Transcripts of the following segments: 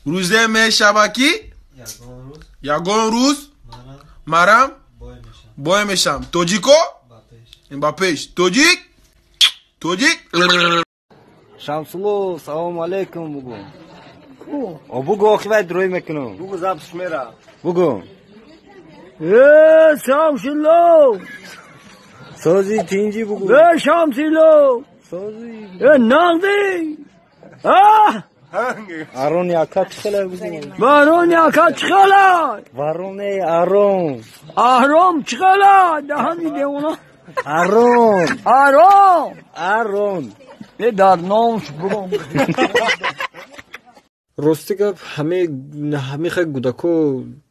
Рӯзе мешава ки ягон рӯз марам бой мешавам. Тоҷико ба пеш. Тоҷик, тоҷик. Шамсулло, салому алейкум бугу. О бугу, охи вай дурӯй мекунам. Бугу запись мера. Бугу. Э, Шамсулло! Сози тинҷи бугу. Э, Шамсулло! Сози. Э, нағди! А! Арон яка чӣ хела бугу? Варон яка чӣ хела? Варон эй Арон. Аҳром чӣ хела? Даҳани девона. Арон. Арон! Арон. Э, дар номш бугум. Рости гап, ҳамаи хай гудако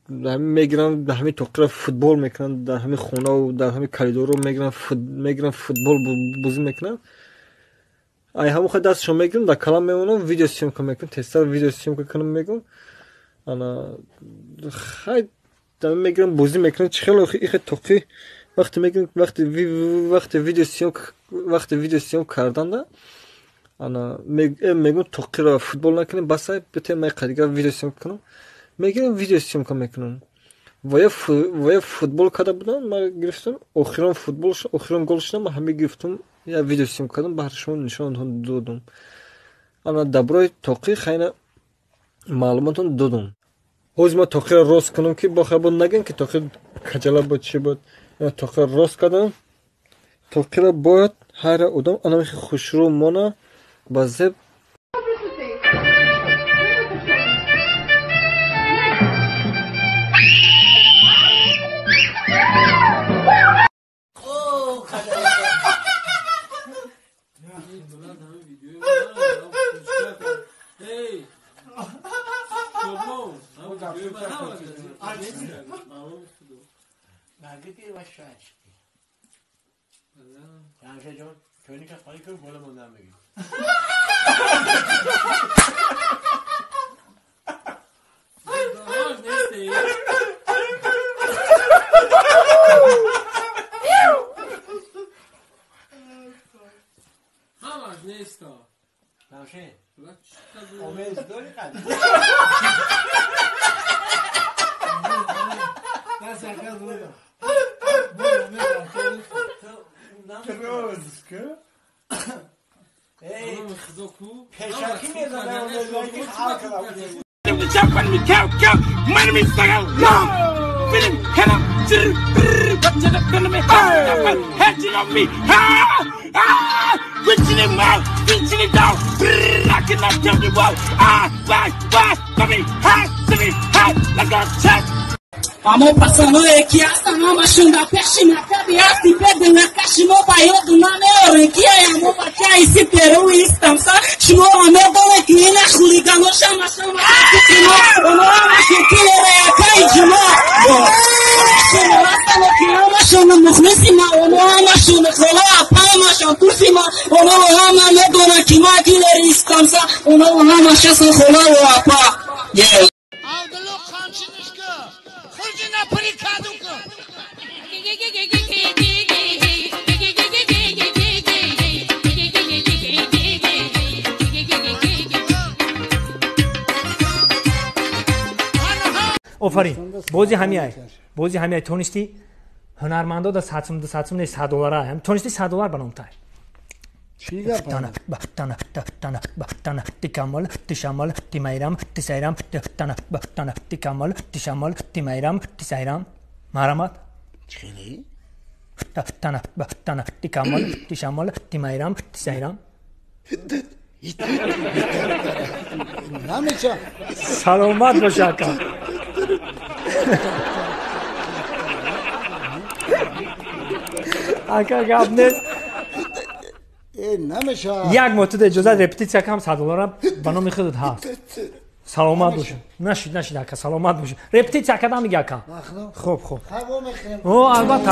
ҳами мегиранд, ҳами тоқира футбол мекунанд, дар ҳами хонаву дар ҳами коридорро мегиранд, футбол бозӣ мекунанд. Ай ҳамон хай дастшон мегирам, дар калам мемонам, видеосъёмка мекунам, тезтар видеосъёмка кунам мегӯм. Ана хай мегирам, бозӣ мекунам, чӣ хеле ихе тоқӣ вақте мегирам, вақте видеосъёмка карданда ана мегӯм тоқиро футбол накунем, басай битем май қадига видеосъёмка кунам. Мегирам видеосъёмка мекунам. Ва я футбол карда будам, ман гирифтам, охирон футбол, охирон гол шудам, ман ҳама гирифтам, я видеосъёмка кардам, баҳри шумо нишон додам. Ана даброи тоқӣ хайна маълумотон додам. Ҳозир ман тоқиро рост кунам ки бохабон нагӯям ки тоқи каҷала буд, чӣ буд. Тоқиро рост кардам. Тоқиро бояд ҳар одам анамихи хушрӯ мона ба зеб. Amor passando que esta mama chunda peixe na cabeça e perde na caixa mo baio na meu que é amor batia e se peru e estamsa chmo amor dole que na chuligano chama chama que no ono ama que le cai de mo chama rasta que ama chama mukhlisima ono ama chama khola pama chama tursima ono ama me dona que ma que le estamsa ono ama chama khola apa yeah. Офарин, бози ҳамиай, бози ҳамиай тонисти ҳунармандо да 100 200 не 100 доллара, ҳам тонисти 100 доллар ба номтай. Тана тана тана тана тикамол тишамол тимайрам тисайрам тана тана тикамол тишамол тимайрам тисайрам. Марамат? Чили? Тана тана тикамол тишамол тимайрам тисайрам. Намеча. Саломат бош ака. Ака гап нест. Як моҳ туда иҷозат репетитсия кам 100 доллара ба номи худат ҳаст. Саломат бош. Нашид, нашид ака, саломат бош. Репетитсия кадам миги ака. Хуб, хуб. О, албатта.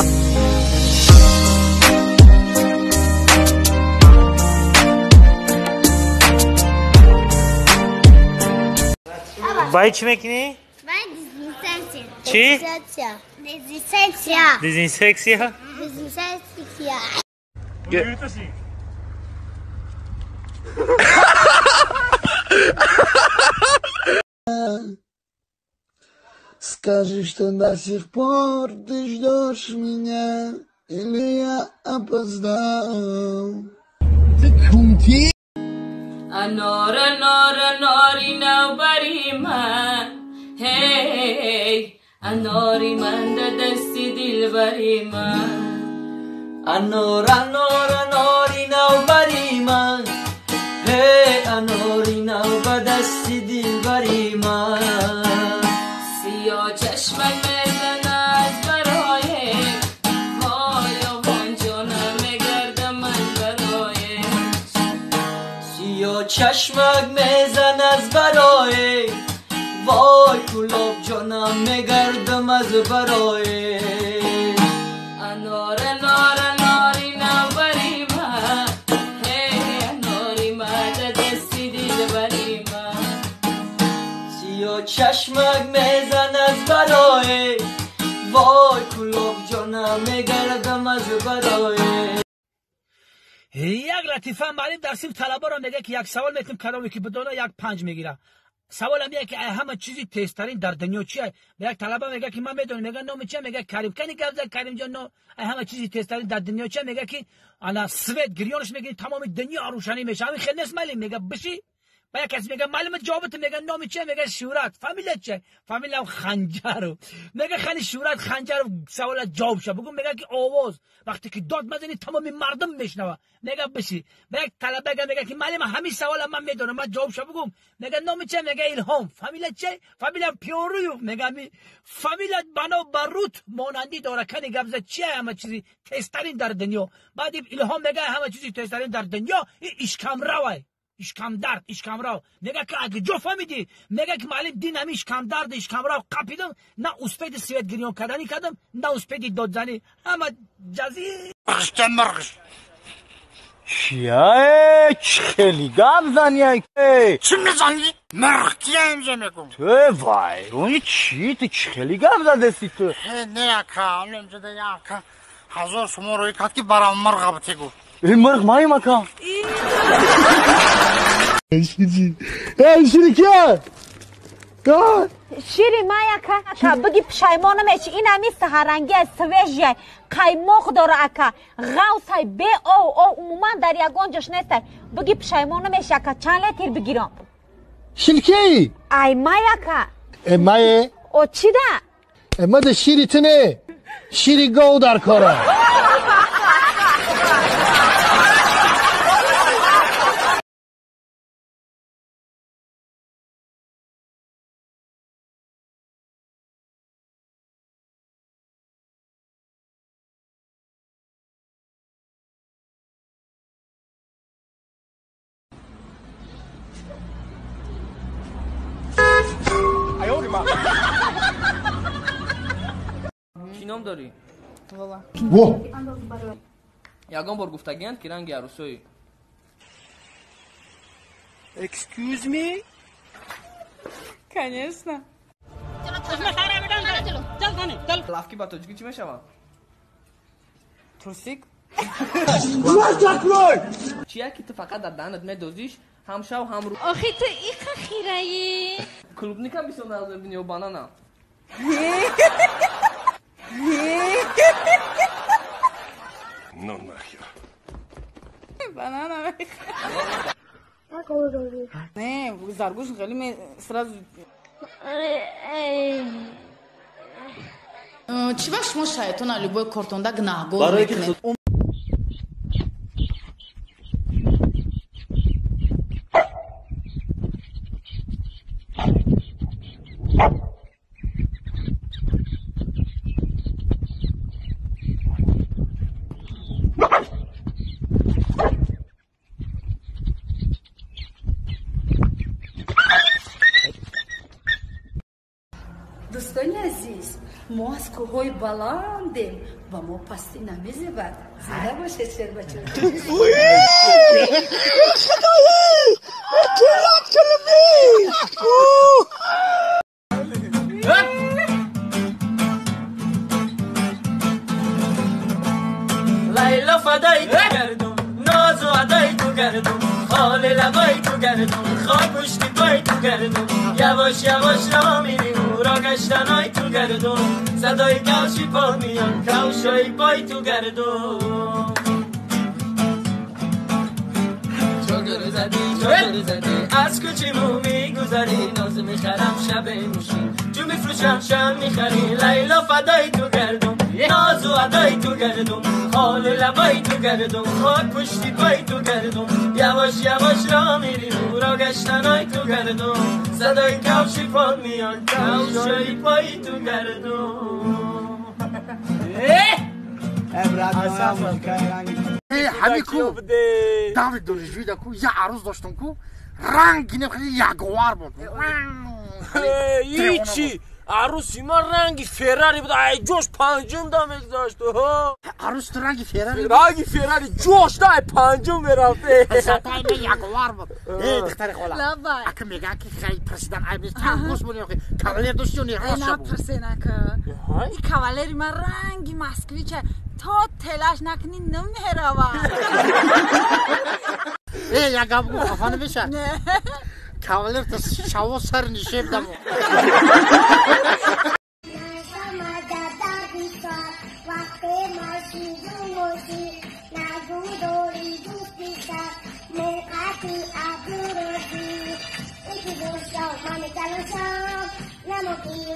Вай чӣ мекунӣ? Чӣ? Дезинсексия. Дезинсексия? Дезинсексия. Скажи, что до сих пор ты ждешь меня, или я опоздал. Ты кунти? Анор, анор, анори навбари ман, ҳей, анори ман да дасти дилбари ман. Анор, анор, анори навбари ман, ҳей, анори нав ба дасти дилбари ман. Сиёҳ чашмак мезанад аз барое, вой овон ҷонам мегардам аз барое. Сиёҳ чашмак мезанад аз барое, вой кулоб ҷонам мегардам аз барое. Анор, анор, анори навбари ман, ҳей, анори ман да дасти дилбари ман. Сиёҳ чашмак мезанад аз барое, вой кулоб ҷонам мегардам аз барое. Як латифа муаллим дар синф талабаро мегӯяд, ки як савол метим, кадоме ки бидона як панҷ мегирад. Саволам як ки ҳама чизи тезтарин дар дунё чия? Як талаба мегӯяд, ки ман медонам. Мегӯяд, номи чия? Мегӯяд, Карим. Кани гап зад, Каримҷон, но ҳама чизи тезтарин дар дунё чия? Мегӯяд, ки ана свет гирёнаш мегирӣ, тамоми дунё рӯшанӣ мешавад. Ҳамин хел нест, муаллим? Мегӯяд, биши. Ба як кас мегӯяд, муаллим, ҷавобат. Мегӯяд, номи чия? Мегӯяд, Шӯрат. Фамилия чия? Фамилиям Ханҷаров. Мегӯяд, хани Шӯрат Ханҷаров, саволат ҷавоб шав. Бугӯ. Мегӯяд, ки овоз вақте ки дод мазанӣ, тамоми мардум мешнавад. Мегӯяд, биши. Ба як талаба мегӯяд, ки муаллим, ҳамин савола ман медонам, ман ҷавоб шав. Бугӯм. Мегӯяд, номи чия? Мегӯяд, Илҳом. Фамилия чия? Фамилиям Пиёруев. Мегӯяд, ҳамин фамилия бано ба рут монандӣ дорад. Кани гап зад, чия ҳама чизи тезтарин дар дунё? Баъди Илҳом мегӯяд, ҳама чизи тезтарин дар дунё ишкамравай, ишкамдард, ишкамрав. Мегӯяд, ки агар ҷо фаҳмидӣ? Мегӯяд, ки муаллим, дин ҳамин ишкамдард, ишкамрав қапидам, на успеди свет гирён карданӣ кардам, на успеди додзанӣ. Ҳама ҷази Чия? Чӣ хеле гап занӣ? Чӣ мезанӣ? Мирғ кия имҷа мегӯм? Ту вайрони чӣ? Ту чӣ хеле гап задаси ту? Не, ака, имҷада ака ҳазор сумо рӯй кард, ки барам мирға битегу. Мирғ маем, ака. Шири кия? Шири май, ака. Биги, пушаймон намеши. Ин ҳами саҳаранги свежий, қаймоқ дора, ака, ғавсай, бе ов ов, умуман дар ягон ҷош нестай. Биги, пушаймон намеши, ака. Чанд литр бигирам? Шири кии? Ай май, ака. Мае? О, чида? Мада шири ту не, шири гов дар кора. Чӣ ном дорӣ? Во! Ягон бор гуфтагиянд, ки ранги арӯсоӣ? Excuse me? Конечно. Лафки ба тоҷикӣ чӣ мешавад? Трусик. Чия, ки ту фақат дар даҳанат медозиш, ҳам шав, ҳам рӯ? Охи, ту иқа хираӣ. Клубника бисёр нағз мебинӣ ё банана? Ну нахер. Банана. Не, заргуш хеле ме сразу. Чӣ ба шумо шайтона любой кортонда гунаҳгор мекунед? Дӯстони азиз, мо аз кӯҳҳои баландем ва мо пастӣ намезебад. Зинда бошед, шербачо. Лайло, фадои ту гардум, нозу адои ту гардум, холи лабои ту гардум, хок пушти пои ту. گردم یواش یواش را میری او را گشتنای تو گردم صدای کفشی پا میان کفشای پای تو گردم چادر زدی چادر زدی از کوچیمو میگذری ناز میخرم شب موشی جو میفروشم شم میخری لیلا فدای تو گردم ناز و ادای تو گردم خال لبای تو گردم خاک پشتی پای تو گردم یواش یواش را میری او را گشتنای تو گردم صدای کفشی پا میان کفشای پای تو گردم. ҳами ку даври донишҷӯида ку як арӯз доштам ку ранги не хеле ягуар буд. Ичи арӯси ман ранги Феррари буд, ай ҷош панҷум да мегузашт. Арӯс ту ранги Феррари? Ранги Феррари ҷош да ай панҷум мерафт. Сатайме ягуар буд. Э духтари хола, ака мегӯянд ки хеле пурсидан айб нест, чанд гӯш буд ё кавалер дошти ё не? Рост напурсен ака, и кавалери ман ранги москвича, то телаш накунӣ намеравад. Э як гап гӯ, хафа намешавад? Кавалер то шаво сар нишеб дамо. Namoki.